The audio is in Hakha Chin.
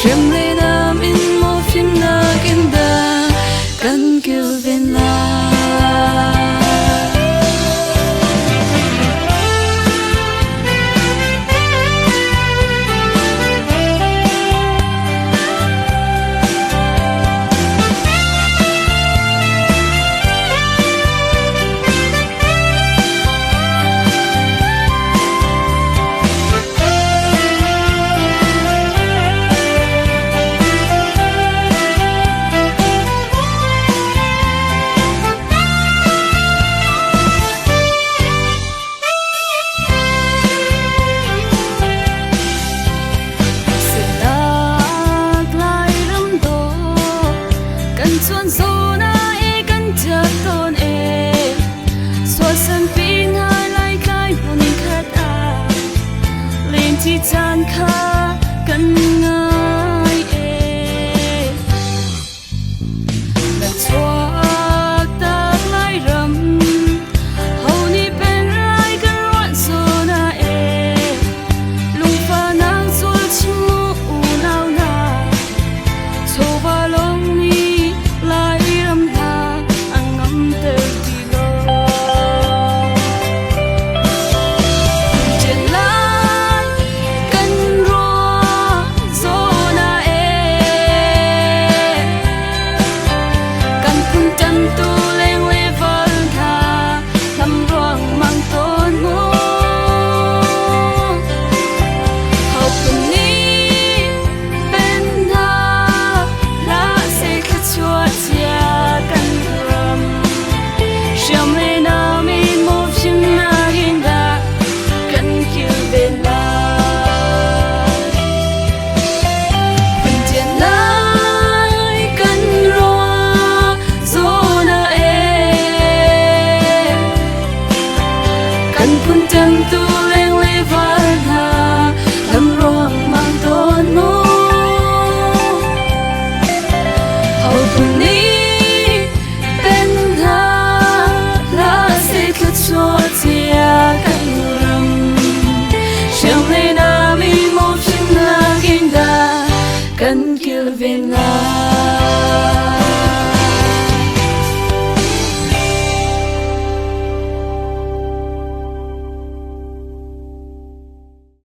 Hriam le nam in maw fimnak in dah kan kilven lai? Sinak Lairam dawh kan chuan zawn ah e kan ṭial tawn e sualsanpi hna Laitlai hmun khat ah lenti caan kha kan ngai e. Na chuak tak Lairam ho nih pen lai kan ruah zawn ah e lungfahnak zul chim mu unau hna chawva lawng nih Lairam hna an ngamter ti lo. Ṭian lai kan ruah zawn ah e kan phun ṭantu leng le val hna lam ruangmang tawn mu. Ho phun nih pen hna hlah seh thluachuah cia kan ram. Hriam le nam in maw fimnak in dah kan kilven lai? Phun ṭian lai kan ruah zawn ah e kan phun ṭantu leng le val hna lam ruangmang tawn mu. Ho phun nih pen hna hlah seh thluachuah cia kan ram. Hriam le nam in maw fimnak in dah kan kilven lai?